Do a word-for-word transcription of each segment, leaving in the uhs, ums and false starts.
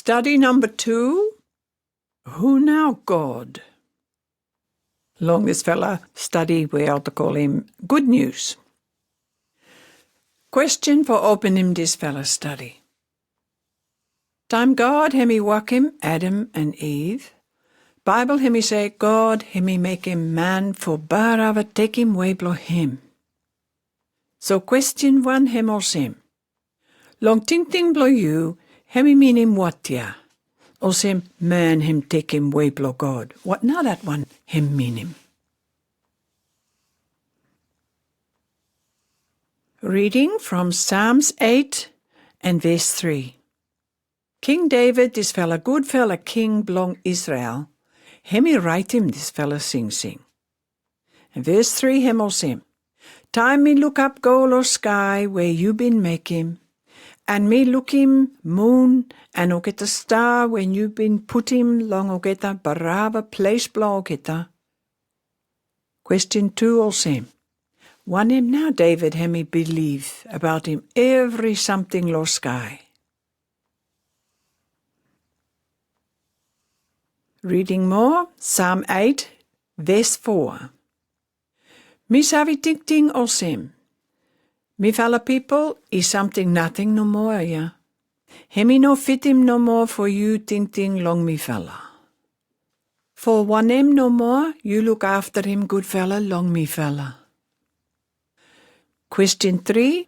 Study number two. Who now God? Long dis fella study we ought to call him Good News. Question for opening dis fella study. Time God hemi wakem Adam and Eve, Bible hemi seh God hemi mekem man for bara wa tekem wei blo him. So question one hem olsem. Long tingting blo you, hemi minim what ya? Olsem man hem tekem wei blo God. What now that one hem minim? Reading from Psalms eight and verse three. King David, dis fella good fella king blong Israel, hemi writem dis fella singsing. And verse three hem olsem. Time mi look up go lo sky wei you bin mekem, and mi lookem moon and ogeta star wei you bin putem long ogeta bara wa ples blo ogeta. Question two olsem. Wanem now David hemi believe aboutem every something lo sky? Reading more, Psalm eight, verse four. Mi sabi tingting olsem. Mi fella people i something nothing no more ya. Hemi no fitem no more for you tingting long mi fella. For wanem no more you look after him good fella long mi fella. Question three.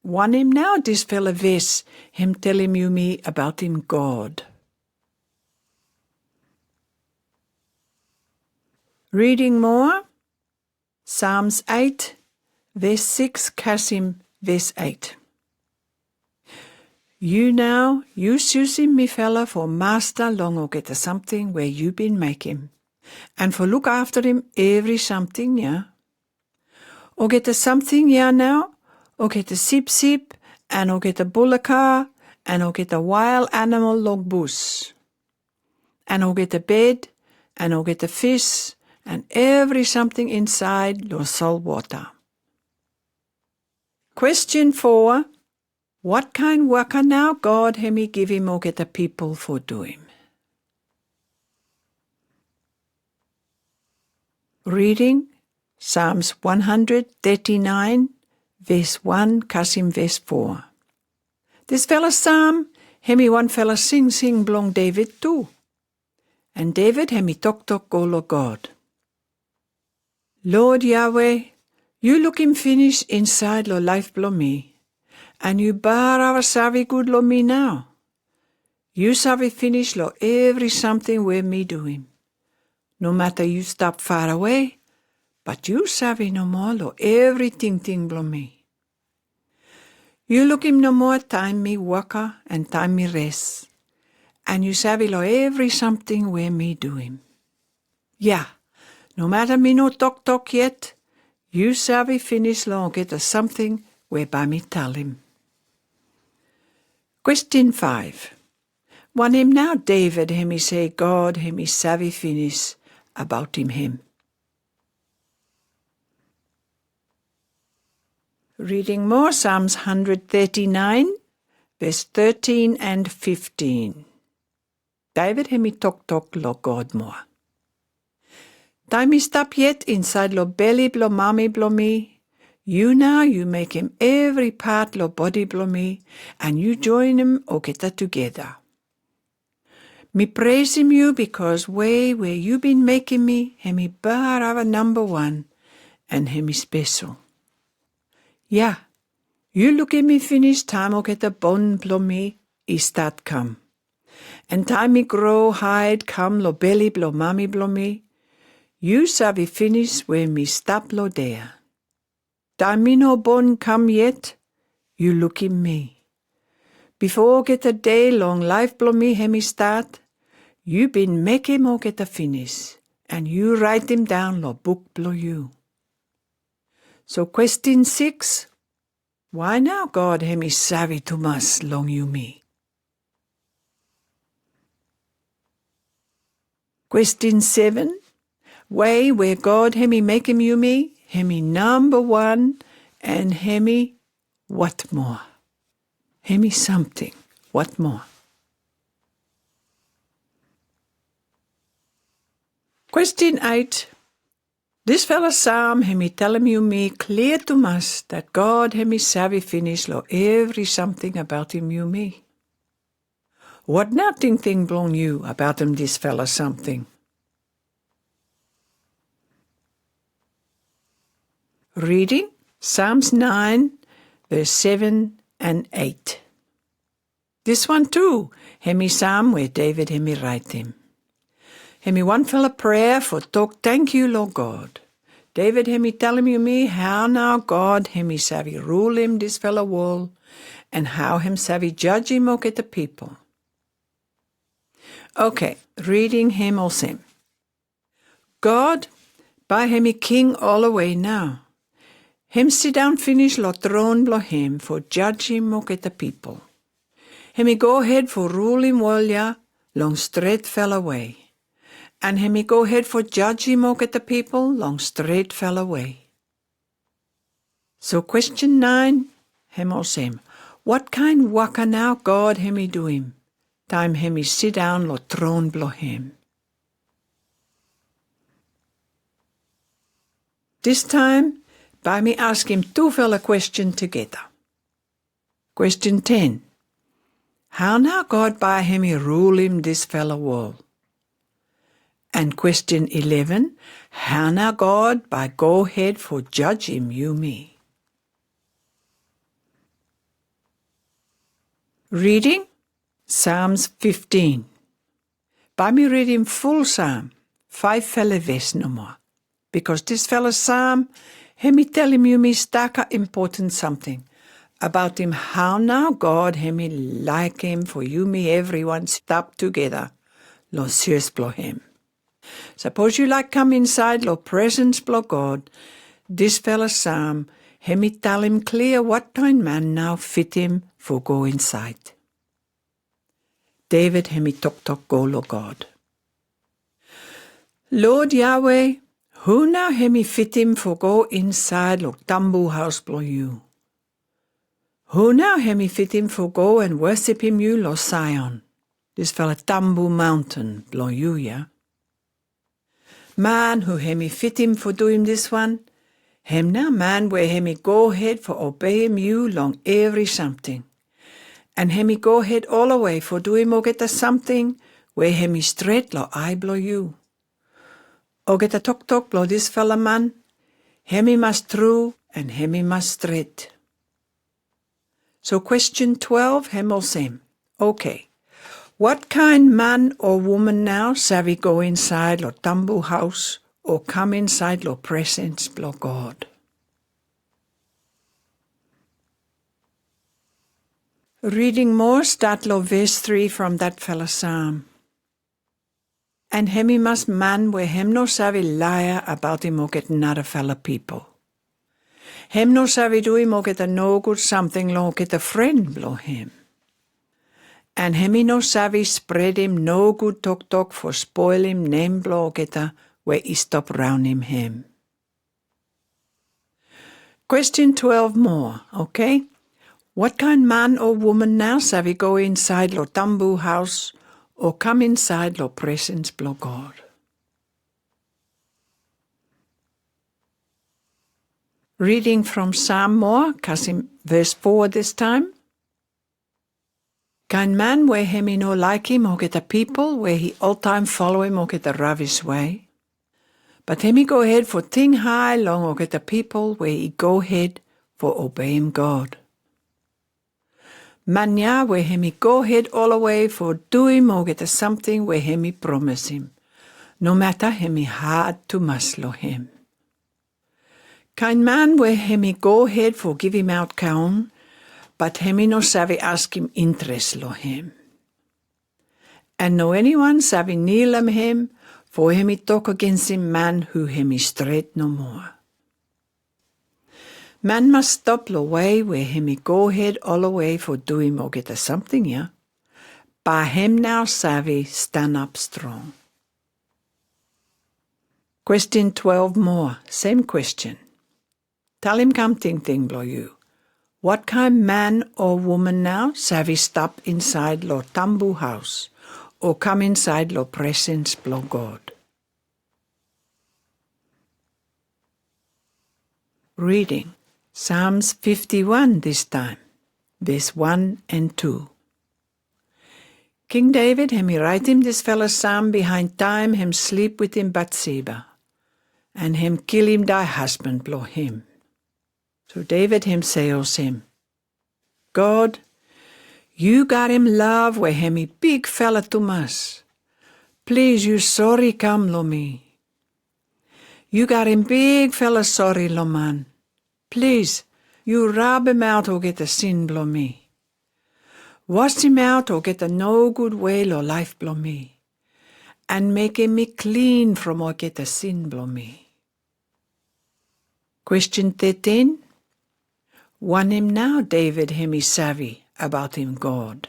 Wanem now dis fella verse hem telem you mi aboutem God? Reading more. Psalms eight, verse six kasem verse eight. You now, you susem mi fella for master long ogeta something wei you bin mekem, and for look after him every something ya. Ogeta something ya now, ogeta sipsip, and ogeta bulaka, and ogeta wild animal long bush, and ogeta bed, and ogeta fish, and every something inside lo salt water. Question four. What kind waka now God hemi givem ogeta people for doem? Reading Psalms one hundred thirty-nine, verse one kasem verse four. Dis fella Psalm hemi one fella singsing blong David too. And David hemi toktok go lo God. Lord Yahweh, you lookem finis inside lo life blo mi, and you bara wa sabi good lo mi now. You sabi finis lo every something wei mi doem. No matter you stap far away, but you sabi no more lo every tingting blo mi. You lookem no more time mi waka and time mi rest, and you sabi lo every something wei mi doem. Ya, no matter mi no toktok yet, you sabi finis lo ogeta something wei bam mi talem. Question five. Wanem now David hemi seh God hemi sabi finis aboutem him? Reading more, Psalms hundred thirty-nine, verse thirteen and fifteen. David hemi toktok lo God more. Time mi stap yet inside lo beli blo mami blo mi, you now you mekem every part lo body blo mi, and you jointem ogeta togeda. Mi praisem you because wei wei you bin mekem mi hemi bara wa number one, and hemi special. Ya, you lookem mi finis time ogeta bon blo mi i stat kam. And time mi grow hide kam lo beli blo mami blo mi, you sabi finis wei mi stap lo dea. Time mi no bon kam yet, you lookem mi. Before ogeta day long life blo mi hemi stat, you bin mekem ogeta finis, and you writem down lo book blo you. So question six, why now God hemi sabi tumas long you mi? Question seven. Wei wei God hemi mekem you mi, hemi number one, and hemi what more? Hemi something. What more? Question eight. Disfala Sam hemi talem yumi klia tumas dat God hemi savi finis lo evri samting abautem yumi. Wat nau tingting blong yu abautem disfala samting? Reading Psalms nine, verse seven and eight. Dis one tu hemi Sam we David hemi raetem. Hemi wanfala prea fo tok tangkiu lo God. David hemi talem yumi hao nao God hemi savi rulem disfala wol, and hao hem savi judgem oketa pipol. Okay, reading hem olsem. God, bae hemi king all the way nao. Hem sidaon finis lo tron blo hem fo judgem oketa pipol. Hemi gohed fo rulem wol ya long stret fala wei. And hemi gohed fo judgem oketa pipol long stret fala wei. So question nine, hem olsem. Wat kaen waka nao God hemi duem taem hemi sidaon lo tron blo hem? Dis taem, bae mi askem tufala question togeta. Question ten. Hao nao God bae hemi rulem disfala wol? And question eleven. Hao nao God bae gohed fo judgem yumi? Reading Psalms fifteen. Bae mi readem ful Sam, faefala ves nomo. Because disfala Sam hemi talem yumi staka impoten samting abautem hao nao God hemi laekem fo yumi evriwan stap tugeta lo sias blo hem. Sapos yu laek kam insaed lo presens blo God, disfala Sam hemi talem klia wat kaen man nao fitem fo go insaed. David hemi toktok go lo God. Lord Yahweh, hu nao hemi fitem fo go insaed lo tambu haos blo yu? Hu nao hemi fitem fo go and worsipem yu lo Zion, disfala tambu maunten blo yu ya? Man hu hemi fitem fo duem diswan, hem nao man we hemi gohed fo obeem yu long evri samting. And hemi gohed all the way fo duem oketa samting we hemi stret lo ae blo yu. Oketa toktok blo disfala man hemi mas tru and hemi mas stret. So question twelve, hem olsem. Okay. Wat kaen man o woman nao savi go insaed lo tambu haos o kam insaed lo presens blo God? Reading moa, stat lo ves three from dat fala Sam. And hemi mas man we hem no savi laea abautem oketa nada fala pipol. Hem no savi duem oketa nogud samting long oketa fren blo hem. And hemi no savi spredem nogud toktok fo spolem nem blo oketa we i stop raonem hem. Question twelve moa, okay? Wat kaen man o woman nao savi go insaed lo tambu haos o kam insaed lo presens blo God? Reading from Sam moa, kasim ves foa dis taem. Kaen man we hemi no laekem oketa pipol we i oltaem folem oketa ravis wai. Bat hemi gohed fo ting hae long oketa pipol we i gohed fo obeem God. Man ya we hemi gohed olowe fo duem oketa samting we hemi promesem, no mata hemi had tumas lo hem. Kaen man we hemi gohed fo givemaot kaon, bat hemi no savi askem intres lo hem. And no eniwan savi nilem hem fo hemi tok agensem man hu hemi stret no moa. Man mas stop lo wai we hemi gohed olowe fo duem oketa samting ya, bat hem nao savi stanap strong. Question twelve moa, same question. Talem kam tingting blo yu. Wat kaen man o woman nao savi stap insaed lo tambu haos o kam insaed lo presens blo God? Reading Psalms fifty-one this time, verse one and two. King David hemi raitim dis fala Psalm behind time hem sleep wetem Bathsheba, and hem kilim die husband blong hem. So David hem sei hos hem, God, yu garim love we hemi big fala tumas. Plis yu sori kam lo mi. Yu garim big fala sori lo man. Plis yu rabem aut ogeta sin blo mi. Wasem aut ogeta no gud wei lo laef blo mi, and mekem mi klin from ogeta sin blo mi. Question thirteen. Wanem nao David hemi savi abautem God?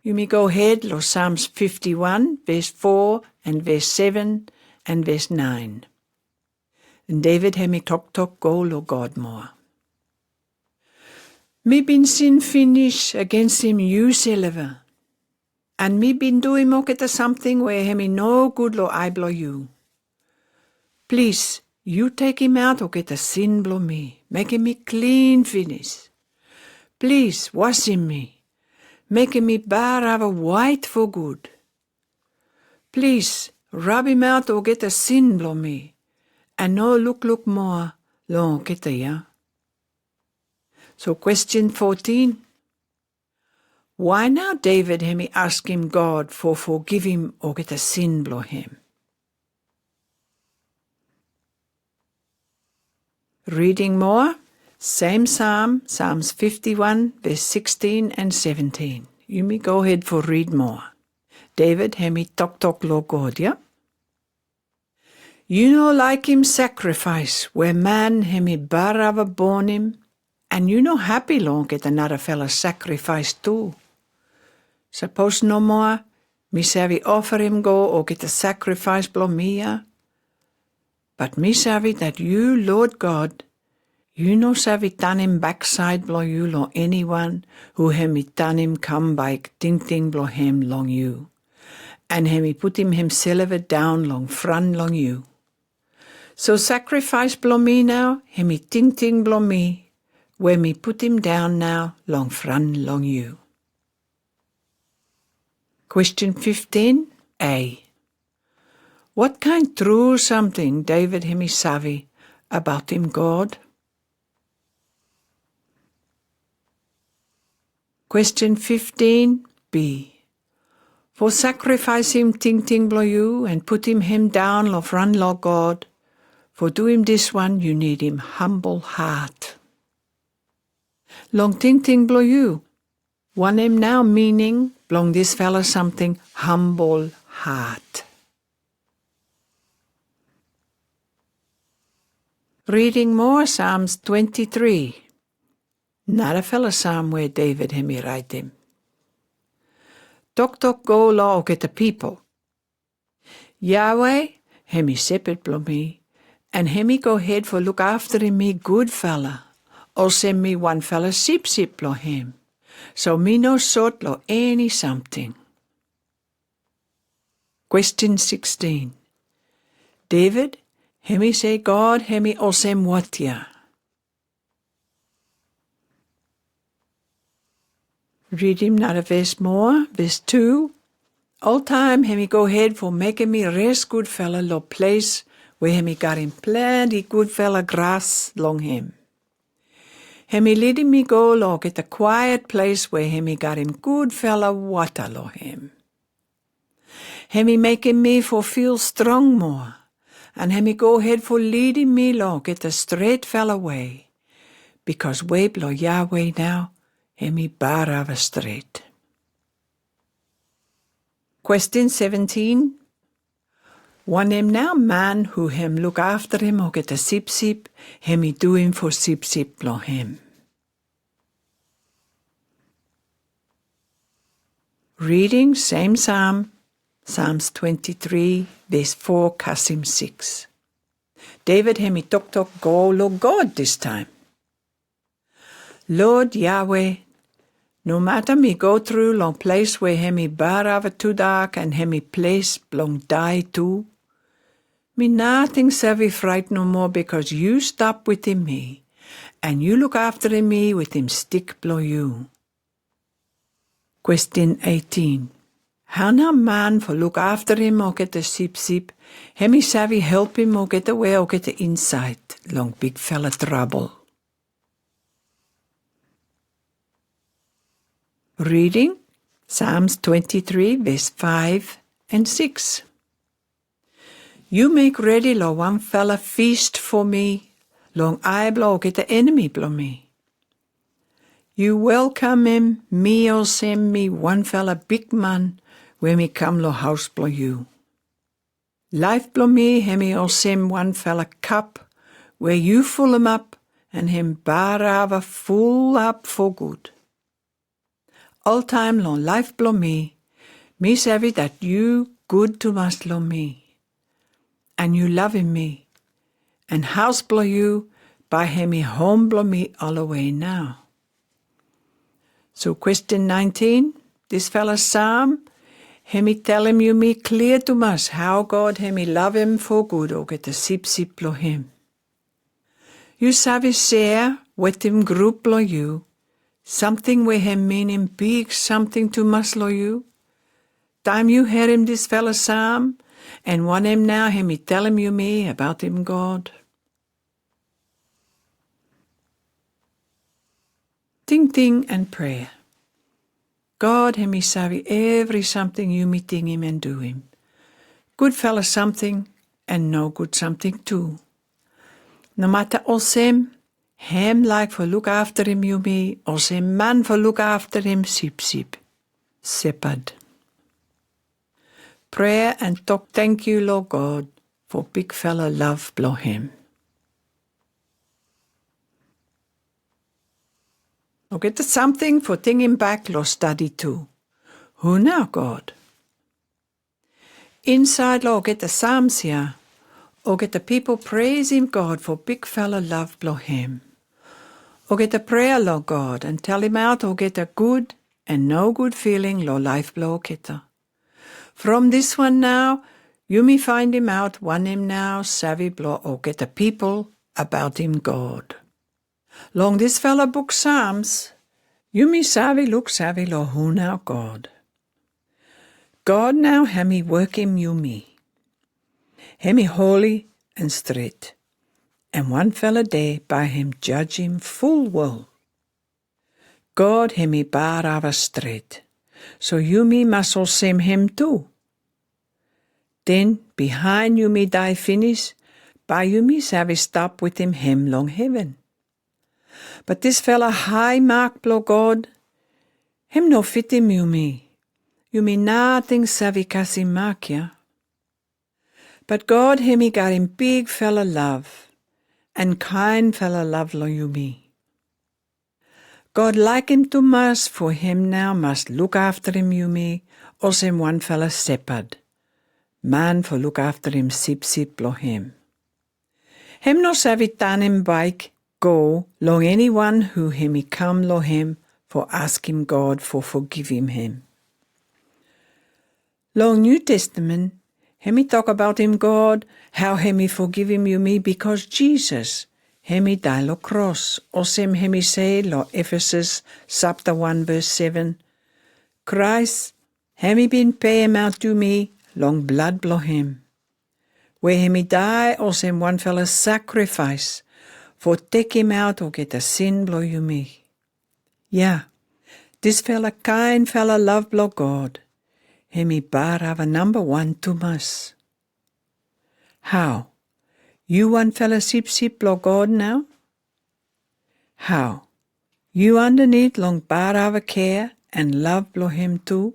Yumi go hed lo Psalms fifty-one, verse four and verse seven and verse nine. And David hemi toktok go lo God moa. Mi bin sin finis agensem yu silva, and mi bin duim ogeta samting we hemi no gud lo ae blo yu. Plis yu tekem aut ogeta sin blo mi, mekem mi klin finis. Plis wasem mi, mekem mi barava waet fo gud. Plis rabem aut ogeta sin blo mi, and no lukluk moa lo ogeta ia. So question fourteen. Why nao David hemi askem God fo fogivem ogeta sin blo hem? Reading moa, same Psalm, Psalms fifty-one, verse sixteen and seventeen. Yumi go hed fo read moa. David hemi toktok lo God ia. Yu no laekem sakrifaes we man hemi barava bonem, and yu no hapi lo get anodda fala sakrifaes tu. Sapos no moa, mi savi ofarem go ogeta sakrifaes blo mi ia. But mi savi dat yu, Lord God, yu no savi tanem baksaed blo yu lo eniwan hu hemi tanem kam baek tingting blo hem long yu, and hemi putem hemselva daon long fran long yu. So sakrifaes blo mi nao hemi tingting blo mi, we mi putem daon nao long fran long yu. Question fifteen A. Wat kain tru samting David hemi savi abaotem God? Question fifteen B. Fo sakrifaesem tingting blo yu and putem hem daon lo fran lo God, fo duem diswan yu nidim humble heart. Long tingting blo yu, wanem nao meaning blong dis fala samting humble heart? Reading moa Psalms twenty-three. Nada fala Psalm we David hemi raetem. Toktok go lo ogeta pipol. Yahweh hemi seped blo mi, and hemi go hed fo luk afterem mi gud fala, olsem mi wan fala sipsip blo hem, so mi no sot lo eni samting. Question sixteen. David hemi sei God hemi olsem watia? Reading nada ves moa, ves tu. Oltaem hemi go hed fo mekem mi res gud fala lo ples we hemi garim plenty gud fala gras long hem. Hemi lidem mi go lo geta kwaet ples we hemi garim gud fala wata lo hem. Hemi mekem mi fo fil strong moa, and hemi go hed fo lidem mi lo geta stret fala wei, bikos wei blo Yahweh nao hemi barava stret. Question seventeen. Wanem nao man hu hem luk afterem ogeta sipsip hemi duem fo sipsip blo hem? Reading same Psalm, Psalms twenty-three, ves four kasem six. David hemi toktok go lo God distaem. Lord Yahweh, no mata mi go tru long ples we hemi barava tudak and hemi ples blong dae tu, Mi nating savi fraid no moa, bikos yu stap wetem mi, an yu luk afterim mi wetem stik blong yu. Kwestin eighteen. Hao nao man fo luk afterim olgeta sipsip, hemi savi helpim olgeta we olgeta insaet long bigfala trabel? Reading Psalms twenty-three, verse five and six. Yu mek redi long wanfala fis fo mi long ae blong olgeta enemi blong mi. Yu welkamem mi olsem mi wanfala bigman we mi kam long haos blong yu. Laef blong mi hemi olsem wanfala kap we yu fulumap an hem barava fulap fo gud. Oltaem long laef blong mi, mi savi dat yu gud tumas long mi, an yu lavem mi, an haos blong yu bae hemi hom blong mi olaway nao. So kwestin nineteen, disfala Psalm hemi telem yumi klia tumas hao God hemi lavem fo gud olgeta sipsip blong hem. Yu savi sea wetem grup blong yu samting we hem minim big samting tumas long yu? Taem yu herim disfala Psalm, an wanem nao hemi telem yumi abaotem God? Tingting an prea. God hemi savi evri samting yumi tingim an duim, gudfala samting an no gud samting tu. No mata olsem, hem laek fo luk afterim yumi olsem man fo luk afterim sipsip. Sepad. Prea an tok tangkiu long God fo bigfala lav blong hem. Olgeta samting fo tingim bak long stadi tu. Hu nao God? Insaed long olgeta Psalms ya, olgeta pipol presem God fo bigfala lav blong hem. Olgeta prea long God an telemaot olgeta gud an no gud filing long laef blong olgeta. From diswan nao, yumi faindemaot wanem nao savi blong olgeta pipol abaotem God. Long disfala buk Psalms, yumi savi luk savi long hu nao God. God nao hemi wokem yumi. Hemi holi an stret, an wanfala dei bae hem jajem ful wol. God hemi barava stret, so yumi mas olsem hem tu. Den bihaen yumi dae finis, bae yumi savi stap wetem hem long heven. Bat disfala hae mak blong God, hem no fitim yumi. Yumi nating savi kasem mak ya. Bat God hemi got en bigfala lav an kaenfala lav long yumi. God laekem tumas fo hem nao mas luk afterim yumi olsem wanfala sepad, man fo luk afterim sipsip blong hem. Hem no savi tanem baek go long eniwan hu hemi kam long hem fo askem God fo fogivem hem. Long New Testament, hemi tok abaotem God hao hemi fogivem yumi bikos Jesus hemi dae long kros, olsem hemi se long Efesus sapta wan ves seven, Kraes hemi bin pemaot yumi long blad blong hem, we hemi dae olsem wanfala sakrifaes fo tekemaot olgeta sin blong yumi. Ya, disfala kaenfala lav blong God hemi barava namba wan tumas. Hao, yu wanfala sipsip blong God nao? Hao, yu andanit long barava kea an lav blong hem tu?